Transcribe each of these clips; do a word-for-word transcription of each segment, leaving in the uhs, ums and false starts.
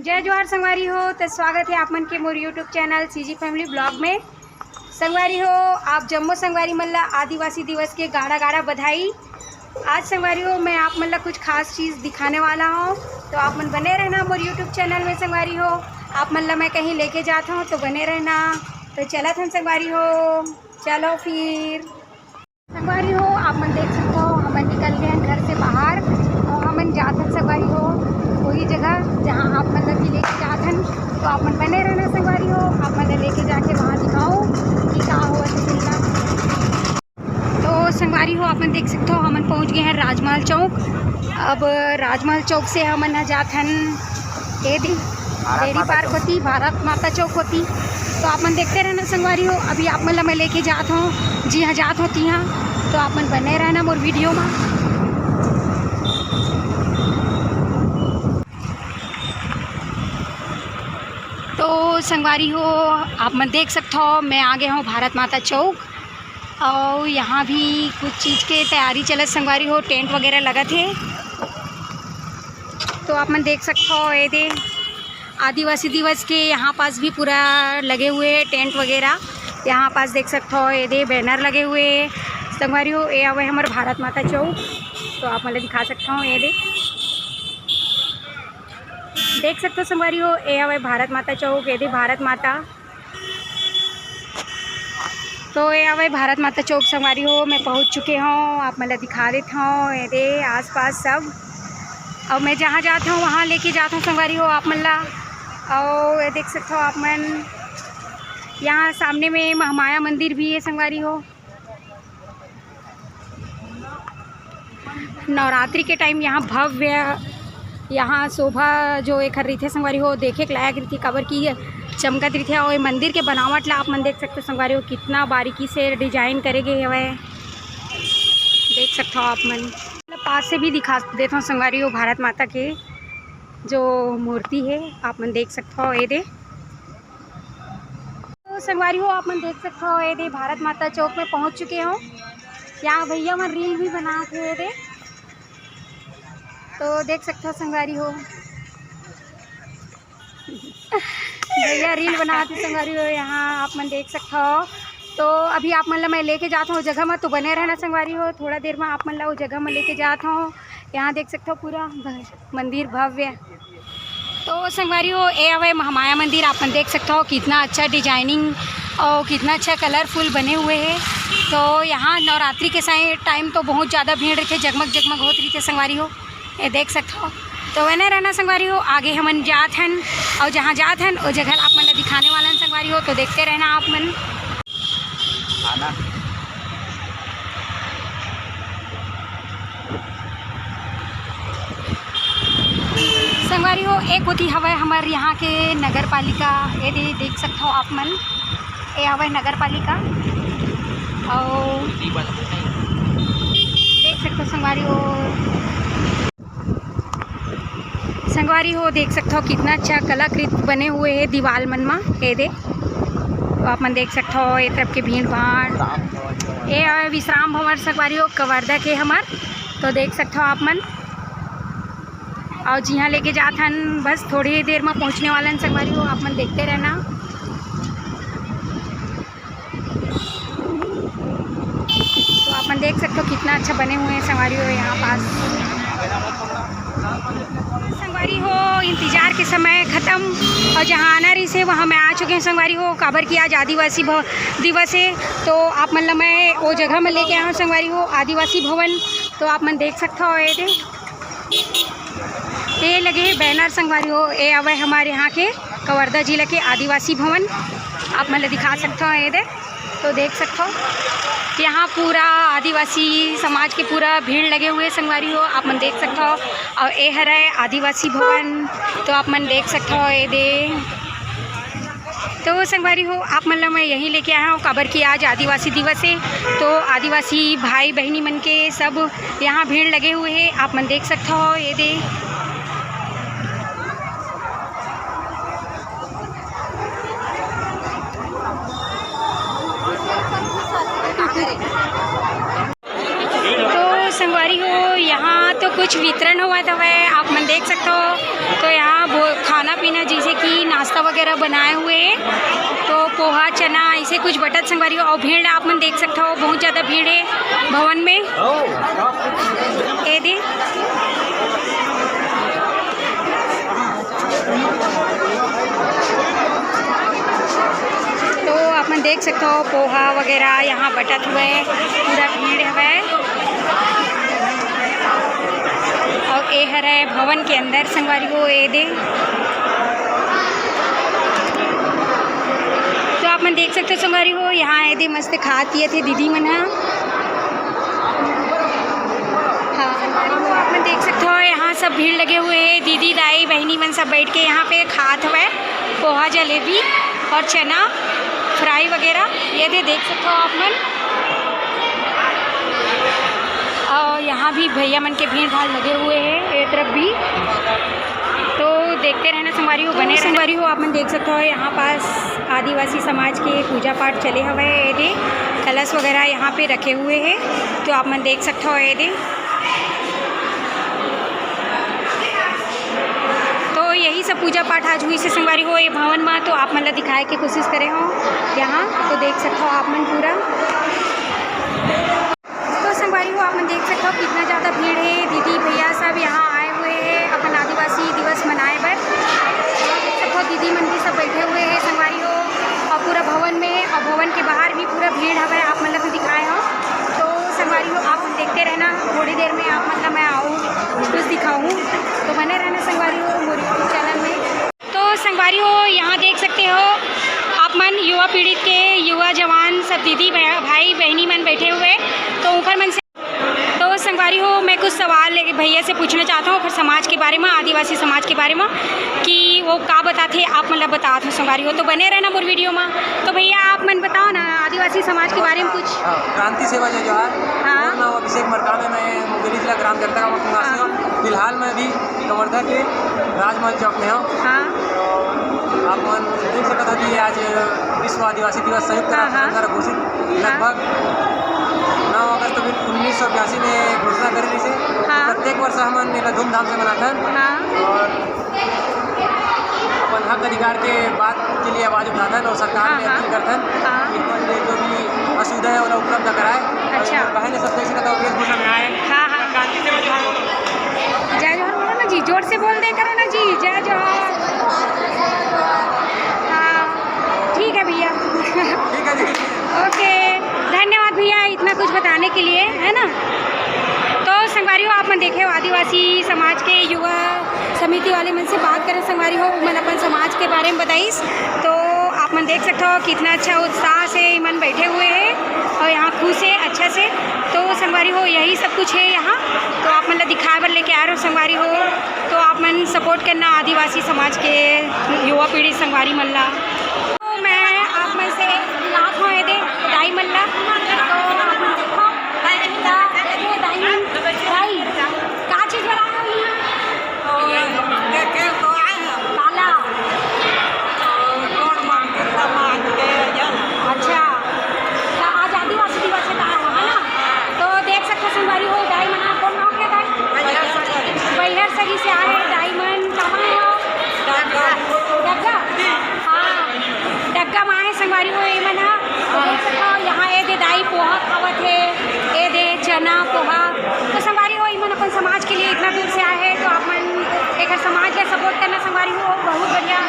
जय जोहार संगवारी हो, तो स्वागत है आप मन के मोर YouTube channel CG Family Vlog में। संगवारी हो, आप जम्मो संगवारी मन ला आदिवासी दिवस के गाड़ा गाड़ा बधाई। आज संगवारी हो, मैं आप मन ला कुछ खास चीज़ दिखाने वाला हूँ, तो आप मन बने रहना मोर YouTube चैनल में। संगवारी हो, आप मन ला मैं कहीं लेके जात हूँ, तो बने रहना। तो चलत हन संगवारी हो, चलो फिर। संगवारी हो, आप मन देख सकते हो, हमन निकल गए हैं घर से बाहर और हमन जात हन संगवारी हो वही जगह जहाँ आप मन ला भी लेके जात हन। तो आप मन बने रहना संगवारी हो, आप मन ला लेके जाके वहाँ दिखाओ कि का होवत है दिन ला। तो संगवारी हो, आप मन देख सकते हो, हमन पहुँच गए हैं राजमहल चौक। अब राजमहल चौक से हमन ह जात हन ए दे, डेयरी पार्क होती, भारत माता चौक होती। तो आप मन देखते रहना संगवारी हो, अभी आप मन ला मैं लेके जात हूँ, जी हाँ, जात होती हाँ। तो आप मन बने रहना मोर वीडियो में। तो संगवारी हो, आप मन देख सकते हो, मैं आ गया हूँ भारत माता चौक। और यहाँ भी कुछ चीज़ के तैयारी चलत संगवारी हो, टेंट वगैरह लगत है। तो आप मन देख सकते हो, ये दे आदिवासी दिवस के यहाँ पास भी पूरा लगे हुए हैं टेंट वगैरह। यहाँ पास देख सकते हो, ये दे बैनर लगे हुए हैं संगवारी हो। ये आवे हमारे भारत माता चौक, तो आप मतलब दिखा सकते हो, ये दे देख सकते हो संगवारी हो, ये आवे भारत माता चौक, ये दे भारत माता। तो ये आवे भारत माता चौक संगवारी हो, मैं पहुँच चुके हूँ, आप मतलब दिखा देता हूँ, ये दे आसपास सब। और मैं जहाँ जाता हूँ वहाँ लेके जाता हूँ संगवारी हो आप मन ला। और ये देख सकते हो आप मन, यहाँ सामने में महामाया मंदिर भी है संगवारी हो। नवरात्रि के टाइम यहाँ भव्य, यहाँ शोभा जो एक रहिथे संगवारी हो, देखे के लायक रहिथे, काबर कि ये चमकत रहिथे। और ये मंदिर के बनावट ला आप मन देख सकते हो संगवारी हो, कितना बारीकी से डिजाइन करे गए हवय, देख सकते हो आप मन। पास से भी दिखा देता हूँ संगवारी हो, भारत माता के जो मूर्ति है आप मन देख सकते हो, ये दे। तो संगवारी हो, आप मन देख सकते हो, ये दे भारत माता चौक में पहुँच चुके हो। यहाँ भैया मन रील भी बनात हे, ये दे। तो देख सकते हो संगवारी हो, भैया रील बनात हे संगवारी हो, यहाँ आप मन देख सकते हो। तो अभी आप मन ला मैं लेके जात हूँ जगह में, तो बने रहना संगवारी हो, थोड़ा देर में आप मन ला वो जगह में लेके जात हूँ। यहाँ देख सकते हो पूरा भ-, मंदिर भव्य। तो संगवारी हो, ये हवे महामाया मंदिर, आप मन देख सकते हो कितना अच्छा डिजाइनिंग और कितना अच्छा कलरफुल बने हुए हैं। तो यहाँ नवरात्रि के साइ-, टाइम तो बहुत ज़्यादा भीड़ रहिथे, जगमग जगमग होत रहिथे संगवारी हो, ये देख सकते हो। तो बने रहना संगवारी हो, आगे हमन जात हन और जहाँ जात हन वो जगह आप मन ला दिखाने वाला हन संगवारी हो, तो देखते रहना आप मन। आना। संगवारी हो, एक कोती हवय हमर यहाँ के नगर पालिका, ये दे देख सकत हो आप मन, ये हवय नगर पालिका। और देख सकत हो संगवारी हो, संगवारी हो, देख सकत हो कितना अच्छा कलाकृति बने हुए हे दीवाल मन मा। ये दे, तो आप मन देख सकत हो, ये तरफ के भीड़ भाड़, ये हवय विश्राम भवन संगवारी हो, कवर्धा के हमर। तो देख सकत हो आप मन, और जिहाँ लेके जात हन, बस थोड़ी देर मा पहुँचने वाला हन संगवारी हो, आप मन देखते रहना। तो आप मन देख सकते हो कितना अच्छा बने हुए हैं संगवारी हो यहाँ पास। संगवारी हो, इंतजार के समय खत्म और जहाँ आना रहिसे वहाँ मैं आ चुके हूँ संगवारी हो, काबर कि आज आदिवासी भव-, दिवस है। तो आप मन ला मैं वो जगह में लेके आया हूँ संगवारी हो, आदिवासी भवन। तो आप मन देख सकते हो ये दे, ये लगे हे बैनर संगवारी हो, ये हवय हमर यहाँ के कवर्धा जिला के आदिवासी भवन, आप मन ल दिखा सकत हो ये दे। तो देख सकत हो यहाँ पूरा आदिवासी समाज के पूरा भीड़ लगे हुए संगवारी हो, आप मन देख सकत हो। और ये हरय आदिवासी भवन, तो आप मन देख सकत हो ये दे। तो संगवारी हो, आप मन ला मैं यहीं लेके आया हूँ, काबर कि आज आदिवासी दिवस है, तो आदिवासी भाई बहिनी मन के सब यहाँ भीड़ लगे हुए हैं, आप मन देख सकते हो ये दे। तो संगवारी हो, यहाँ तो कुछ वितरण होवत हवय, आप मन देख सकथो। तो यहाँ वो खाना पीना, जैसे कि नाश्ता वगैरह बनाए हुए हैं, तो पोहा, चना, ऐसे कुछ बटत संगवारी हो। और भीड़ आप मन देख सकथो, बहुत ज़्यादा भीड़ है भवन में। ये दे। तो आप मन देख सकथो, पोहा वगैरह यहाँ बटत हुए, पूरा भीड़ हवय। और ये हरे भवन के अंदर संगवारी हो, ये दे। तो आप मन देख सकथो संगवारी हो, यहाँ ये दे मस्त खात पियत हे दीदी मन ह। हाँ, आप मन देख सकते हो, यहाँ सब भीड़ लगे हुए हैं। दीदी, दाई, बहिनी मन सब बैठ के यहाँ पे खात हवय पोहा, जलेबी और चना फ्राई वगैरह। ये दे देख सकते हो आप मन। और यहाँ भी भैया मन के भीड़ भाड़ लगे हुए हैं, ये तरफ भी। तो देखते रहना संगवारी हो, बने रहना संगवारी हो। आप मन देख सकते हो, यहाँ पास आदिवासी समाज के पूजा पाठ चले हवय। ये दे कलश वगैरह यहाँ पे रखे हुए हैं, तो आप मन देख सकते हो। ये दे तो यही सब पूजा पाठ आज हुई से संगवारी हो ये भवन में, तो आप मन ला दिखाए के कोशिश करे हो यहाँ, तो देख सकते हो आप मन पूरा। तो संगवारी हो, आप मन देख सकते हो कितना ज़्यादा भीड़ है। दीदी भैया सब यहाँ आए हुए हैं अपन आदिवासी दिवस मनाए बर। देख सकते हो दीदी मन भी सब बैठे हुए हैं संगवारी हो, और पूरा भवन में, और भवन के बाहर भी पूरा भीड़ हवय, आप मन ला भी दिखाए हो। तो संगवारी हो, आप मन देखते रहना, थोड़ी देर में आप मन ला मैं आऊँ, कुछ दिखाऊँ, तो बने रहना संगवारी हो मोर YouTube चैनल में। तो संगवारी हो, यहाँ देख सकते हो आप मन युवा पीढ़ी के युवा जवान सब दीदी भै-, भाई बहनी मन बैठे हुए, तो उनकर मन से, तो संगवारी हो, मैं कुछ सवाल भैया से पूछना चाहता हूँ, फिर समाज के बारे में, आदिवासी समाज के बारे में, कि वो का बताथे, आप मन ला बतात हो संगवारी हो, तो बने रहना मोर वीडियो में। तो भैया, आप मन बताओ ना, आदिवासी समाज के बारे में कुछ। हाँ, क्रांति सेवा जय जोहार। हाँ। मोर नाम अभिषेक मरकाम है, मैं मुंगेली जिला ग्राम जगता का निवासी हूँ। हाँ। फिलहाल मैं अभी कवर्धा के राजमहल चौक में हूँ। हाँ। तो आप मन देख सकत हो कि आज विश्व आदिवासी दिवस संयुक्त हाँ, राष्ट्र हाँ। संघ द्वारा घोषित हाँ। लगभग नौ अगस्त उन्नीस सौ बयासी में घोषणा करे रहिसे। हाँ। प्रत्येक वर्ष हमन एला धूमधाम से मनाथन। हाँ। और अपन हक अधिकार के बात के लिए आवाज उठाथन और सरकार हाँ, में हाँ। अपील करथन हाँ। कि अपन ले जो भी असुविधा है, ओला उपलब्ध कराए। अच्छा। और बहन सब देख सकत हो, वेशभूषा में आए। हाँ, हाँ। क्रांति सेवा जोहार बोलो। जय जोहार बोलो ना जी, जोर से बोल दे करो ना जी, जय जोहार। हाँ, ठीक है भैया। ठीक है जी। ओके, धन्यवाद भैया इतना कुछ बताने के लिए, है ना। तो संगवारी हो, आप मन देखे हो आदिवासी समाज के युवा समिति वाले मन से बात करें संगवारी हो, मन अपन समाज के बारे में बताइस। तो आप मन देख सकते हो कितना अच्छा उत्साह से मन बैठे हुए हैं और यहाँ खुश है अच्छा से। तो संगवारी हो, यही सब कुछ है यहाँ। तो आप मन ला दिखाए बर लेके आ रहे हो संगवारी हो, तो आप मन सपोर्ट करना आदिवासी समाज के युवा पीढ़ी संगवारी मन ला। तो मैं आप मन से एक लाख हो दे दाई मन ला। तो आप मन देखो, ये दाई मन, दाई, का चीज बना रहे हो ये? काला। अच्छा, तो आज आदिवासी दिवस है, तो है ना? तो देख सकते हो संगवारी हो, दाई मन, कौन नाम क्या दाई? बैहर सरी से आए, दाई मन, कहाँ है हो? डग्गा? हाँ, डग्गा मा है संगवारी हो, ये मन हा। तो देख सकते हो, यहाँ ये दे दाई पोहा खावत है, ये दे चना पोहा। तो संगवारी हो, ये मन अपन समाज के लिए इतना दूर से आए हैं, तो आप मन एक समाज के सपोर्ट करना संगवारी हो, बहुत बढ़िया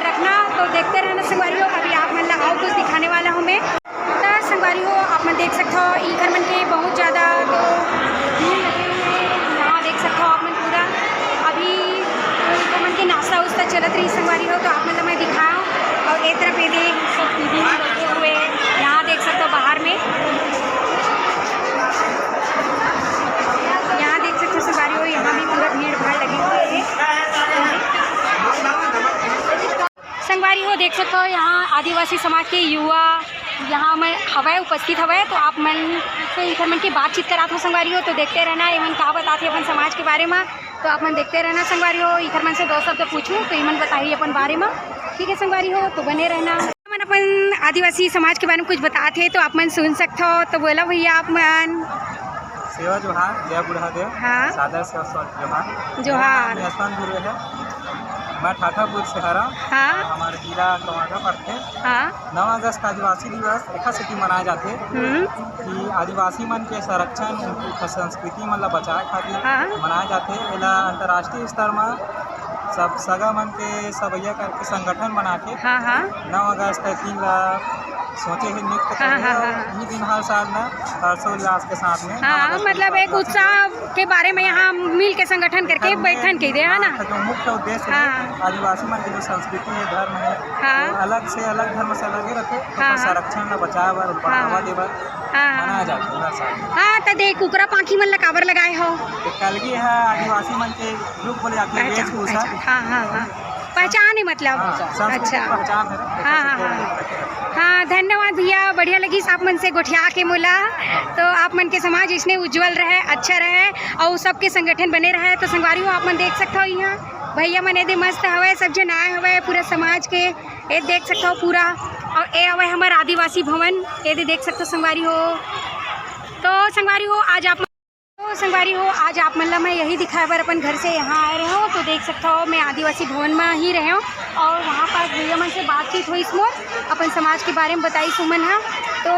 रखना। तो देखते रहना संगवारी हो, अभी आप मन ला और कुछ दिखाने वाला हूँ मैं। तो संगवारी हो, आप मन देख सकते हो, इखर मन के बहुत ज़्यादा तो भीड़ लगे हुए हैं। यहाँ देख सकते हो आप मन पूरा, अभी इखर मन के नाश्ता उस्ता चलत रही संगवारी हो, तो आप मन ला मैं दिखाऊँ। और एक तरफ ये दे सब दीदी बैठे हुए हैं, यहाँ देख सकते हो बाहर में, यहाँ देख सकते हो संगवारी हो, यहाँ भी पूरा भीड़ भाड़ लगी हुई है। संगवारी हो, देख सकते हो यहाँ आदिवासी समाज के युवा यहाँ में हवय, उपस्थित हवय, तो आप मन से इखर मन की बातचीत करात हो संगवारी हो। तो देखते रहना ये मन का बताथे अपन समाज के बारे में। तो आप मन देखते रहना संगवारी हो, इखर मन से दो शब्द पूछूं तो ये मन बताही अपन बारे में। ठीक है संगवारी हो, तो बने रहना। मन अपन आदिवासी समाज के बारे में कुछ बताथे तो आप मन सुन सकते हो, तो बोला भैया आप मन। देवा जोहार, जय बुढ़ा देव। हाँ। सादर से जोहार। जोहार। मेरा नाम यशवंत दुबे है। मैं ठाठापुर से हरा। हाँ। हमारे जिला कवर्धा पड़थे। हाँ। नौ अगस्त आदिवासी दिवस एखर सेती मनाए जाथे हम्म। कि आदिवासी मन के संरक्षण, उनकी संस्कृति मन ला बचाए खातिर हाँ। मनाए जाथे। एला अंतर्राष्ट्रीय स्तर म सब सगा मन के सवैया करके संगठन बना के हाँ, हाँ। नौ अगस्त के दिन ला सोचे हे नियुक्त हाँ, करे हाँ, अउ हाँ। इही दिन हर साल में हर्षोल्लास के साथ में हाँ, नौ अगस्त मतलब पर एक उत्साह के बारे में यहाँ मिल के संगठन करके बैठन के दे, है ना? हाँ, तो मुख्य उद्देश्य है हाँ। आदिवासी मन के जो संस्कृति है, धर्म है, हाँ। वो अलग से अलग धर्म से अलग ही रहते, तो हाँ, हाँ। संरक्षण ला बचाए बर, बढ़ावा हाँ। दे बर हाँ, हाँ। मनाया जाता है हर साल। हाँ, तो देख, कुकरा पाखी मन ला काबर लगाए हो? तो कलगी है आदिवासी मन के रूप बोले जाते हैं, अच्छा, वेशभूषा। अच्छा, हाँ, हाँ, हाँ। पहचान है मतलब? हाँ, संस्कृति अच्छा। पहचान है ना, हाँ, हाँ, हाँ। हाँ, धन्यवाद भैया, बढ़िया लगिस आप मन से गोठिया के मोला। तो आप मन के समाज इसने उज्जवल रहे, अच्छा रहे अउ सबके संगठन बने रहे। तो संगवारी हो, आप मन देख सकत हो यहाँ भैया मन एदे मस्त हवय, सब झन आए हवय पूरा समाज के। ए देख सकत हो पूरा, अउ ए हवय हमर आदिवासी भवन, एदे देख सकत हो संगवारी हो। तो संगवारी हो, आज आप तो संगवारी हो, आज आप मन ला मैं यही दिखाए बर अपन घर से यहाँ आए रहे हो। तो देख सकत हो, मैं आदिवासी भवन में ही रहे हो अउ वहाँ पास भैया मन से बातचीत होइस मोर, अपन समाज के बारे में बताइस उमन हा। तो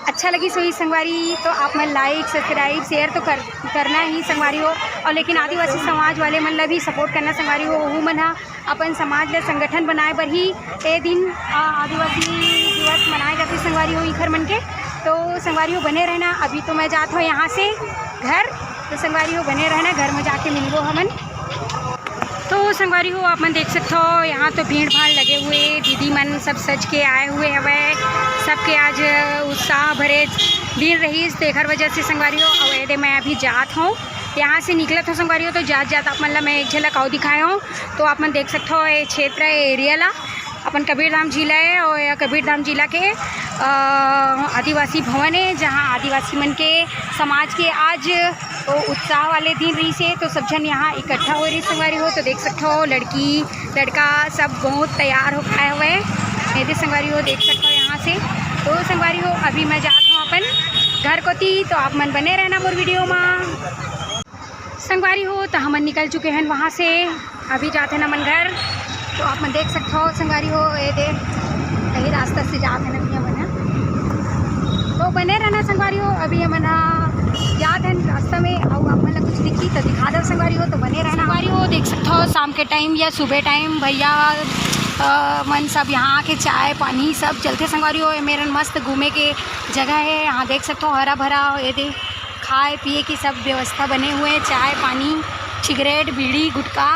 अच्छा लगिस होही संगवारी, तो आप मन like, subscribe, share तो कर, करना ही संगवारी हो। अउ लेकिन आदिवासी समाज वाले मन ला भी support करना संगवारी हो, ओहू मन हा अपन समाज ले संगठन बनाए बर ही ए दिन, अ, आदिवासी दिवस मनाए जाथे संगवारी हो इखर मन के। तो संगवारी हो बने रहना, अभी तो मैं जात हो यहाँ से घर, तो संगवारी हो बने रहना, घर में जाके मिलबो हमन। तो संगवारी हो आप मन देख सकत हो यहाँ तो भीड़ भाड़ लगे हुए, दीदी मन सब सज के आए हुए हवय, सबके आज उत्साह भरे दिन रहीस, तो एखर वजह से संगवारी हो अउ एदे मैं अभी जात हूँ, यहाँ से निकलत हो संगवारी हो। तो जात जात आप मन ला मैं एक झलक अउ दिखाए हूँ। तो आप मन देख सकत हो, ये क्षेत्र, ये area ला अपन कबीरधाम जिला है और यह कबीरधाम जिला के, अ, आदिवासी भवन है, जहाँ आदिवासी मन के समाज के आज वो उत्साह वाले दिन रहीस हे, तो सब झन यहाँ इकट्ठा हो रही संगवारी हो। तो देख सकत हो, लड़की लड़का सब बहुत तैयार हो पाए हुए हैं। ये दे संगवारी हो, देख सकत हो यहाँ से। तो संगवारी हो, अभी मैं जात हूँ अपन घर कोती, तो आप मन बने रहना मोर video मा। संगवारी हो, तो हमन निकल चुके हैं वहाँ से, अभी जात हन हमन घर। तो आप मन देख सकत हो संगवारी हो, ये दे यही रास्ता से जात हन अभी हमन ह। तो बने रहना संगवारी हो, अभी हमन ह जात हन रास्ता में, अउ आप मन ला कुछ दिखी तो दिखा दो संगवारी हो, तो बने रहना। संगवारी हो, देख सकत हो शाम के time या सुबह time भैया, अ, मन सब यहाँ के चाय पानी सब चलथे संगवारी हो। ये मेरन मस्त घूमे के जगह है, यहाँ देख सकत हो हरा भरा, ये दे खाए पिए की सब व्यवस्था बने हुए हैं, चाय पानी, सिगरेट, बीड़ी, गुटखा।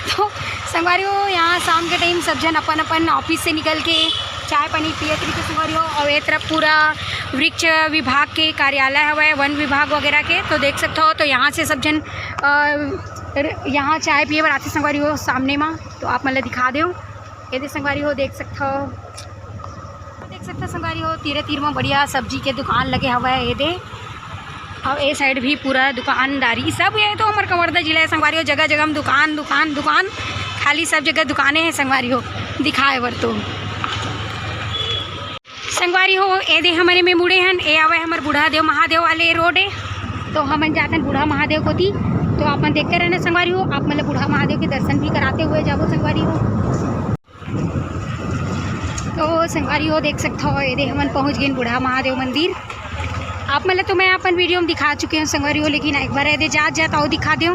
तो संगवारी हो, यहाँ शाम के time सब झन अपन अपन office से निकल के चाय पानी पियत रहिथे संगवारी हो। और ये तरफ पूरा वृक्ष विभाग के कार्यालय हवय, वन विभाग वगैरह के, तो देख सकत हो। तो यहाँ से सब झन, अ, र-, यहाँ चाय पिए बर आथे संगवारी हो सामने मा, तो आप मन ला दिखा देव। ये दे संगवारी हो, देख सकत हो, देख सकत हो संगवारी हो, तीरे तीर में बढ़िया सब्जी के दुकान लगे हवय। ये दे, अउ ए side भी पूरा दुकानदारी सब, ये तो हमर कवर्धा जिला है संगवारी हो, जगह जगह में दुकान, दुकान, दुकान, खाली सब जगह दुकानें हैं संगवारी हो, दिखाए बर तो। संगवारी हो, ए दे हमरे में मुड़े हन, ए आवे हमर बूढ़ा देव महादेव वाले road है, तो हमन जाथन बूढ़ा महादेव कोती। तो आप मन देखते रहना संगवारी हो, आप मन ला बूढ़ा महादेव के दर्शन भी कराते हुए जाबो संगवारी हो। तो संगवारी हो, देख सकत हो, ये दे हमन पहुँच गए बूढ़ा महादेव मंदिर। आप मन ला तो मैं अपन video में दिखा चुके हूँ संगवारी हो, लेकिन एक बार ये दे जात जात अउ दिखा देव।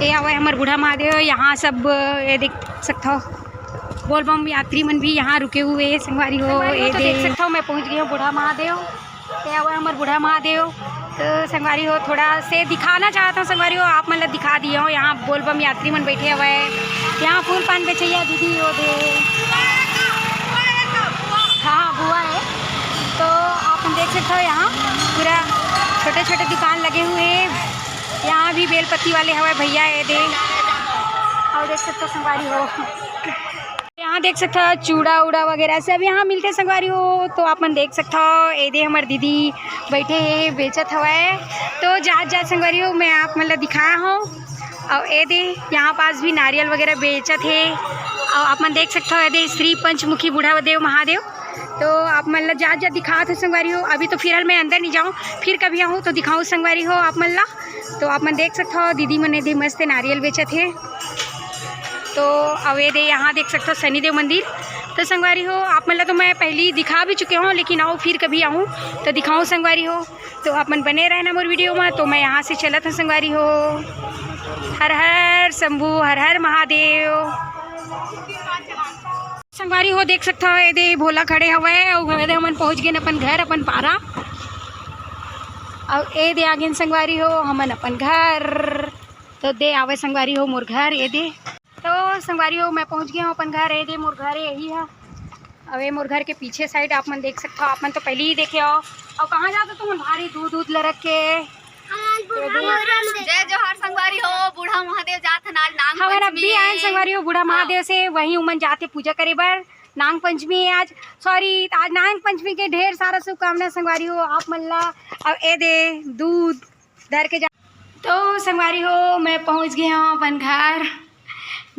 ये हवय हमर बूढ़ा महादेव, यहाँ सब ये देख सकत हो, बोलबम यात्री मन भी यहाँ रुके हुए हैं संगवारी हो। संगवारी हो, ये तो दे देख सकत हो, मैं पहुँच गई हूँ बूढ़ा महादेव। ये हवय हमर बूढ़ा महादेव। तो संगवारी हो, थोड़ा से दिखाना चाहत हूँ संगवारी हो, आप मन ला दिखा दिए हो। यहाँ बोलबम यात्री मन बैठे हवय, यहाँ फूल पान बेचैया दीदी हो दे। हाँ, बुआ है। तो आप मन देख सकते हो, यहाँ पूरा छोटे छोटे दुकान लगे हुए हैं। यहाँ भी बेलपत्ती वाले हवय भैया, ये दे। और देख सकते हो संगवारी हो, यहाँ देख सकत हो चूड़ा उड़ा वगैरह सब यहाँ मिलथे संगवारी हो। तो आप मन देख सकत हो, ए दे हमर दीदी बैठे हे, बेचत हवय। तो जात जात संगवारी हो, मैं आप मन ला दिखाया हूँ। अउ ए दे यहाँ पास भी नारियल वगैरह बेचत हे। अउ आप मन देख सकत हो, ए दे श्री पंचमुखी बूढ़ा देव महादेव। तो आप मन ला जात जात दिखात हो संगवारी हो। अभी तो फिलहाल मैं अंदर नहीं जाऊँ, फिर कभी आऊँ तो दिखाऊँ संगवारी हो आप मन ला। तो आप मन देख सकत हो दीदी मन एदे मस्त नारियल बेचत हे। तो अब एदे यहाँ देख सकत हो शनिदेव मंदिर। तो संगवारी हो आप मन ला तो मैं पहली दिखा भी चुके हूँ, लेकिन आऊँ फिर कभी आऊँ तो दिखाऊँ संगवारी हो। तो आप मन बने रहना मोर वीडियो में। तो मैं यहाँ से चलत हूँ संगवारी हो। हर हर शंभू, हर हर महादेव। संगवारी हो देख सकत हो एदे भोला खड़े हवय अउ एदे हमन पहुँच गेन अपन घर अपन पारा। अउ एदे आगेन संगवारी हो हमन अपन घर। तो दे आवे संगवारी हो मोर घर एदे। तो संगवारी हो मैं पहुँच गया हूँ अपन घर, एदे मोर घर यही है। अब ये मोर घर के पीछे साइड आप मन देख सकत हो, आप मन तो पहले ही देखे हो। और कहाँ जाते तुम भारी दूध दूध लरक के। जय जोहार संगवारी हो, बूढ़ा महादेव जात हन आज नांग हवन पंचमी अभी आयन हे। संगवारी हो बूढ़ा हाँ। महादेव से, वहीं उमन जाते पूजा करे बर। नांग पंचमी है आज, सॉरी, आज नांग पंचमी के ढेर सारा शुभकामना संगवारी हो आप मन ला। अब एदे दूध धर के जा। तो संगवारी हो मैं पहुँच गया हूँ अपन घर,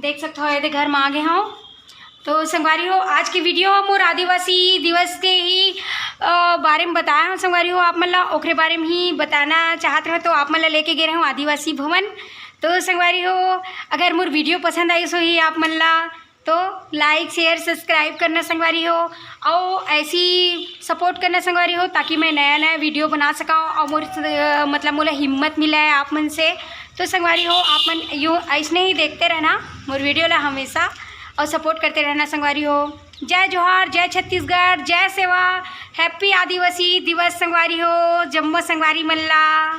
देख सकत हो एदे घर में आ गए हूँ। तो संगवारी हो आज के वीडियो मोर आदिवासी दिवस के ही अ, बारे में बताया हूँ संगवारी हो आप मन ला, ओकरे बारे में ही बताना चाहत रहे तो आप मन ला लेके गए रहूँ आदिवासी भवन। तो संगवारी हो अगर मोर वीडियो पसंद आई सो ही आप मन ला तो लाइक शेयर सब्सक्राइब करना संगवारी हो। और ऐसी सपोर्ट करना संगवारी हो ताकि मैं नया नया वीडियो बना सका और मोर अ, मतलब मोला हिम्मत मिला है आप मन से। तो संगवारी हो आप मन यो ऐसने ही देखते रहना मोर वीडियो ला हमेशा और सपोर्ट करते रहना संगवारी हो। जय जोहार, जय छत्तीसगढ़, जय सेवा, हैप्पी आदिवासी दिवस संगवारी हो, जम्मो संगवारी मन ला।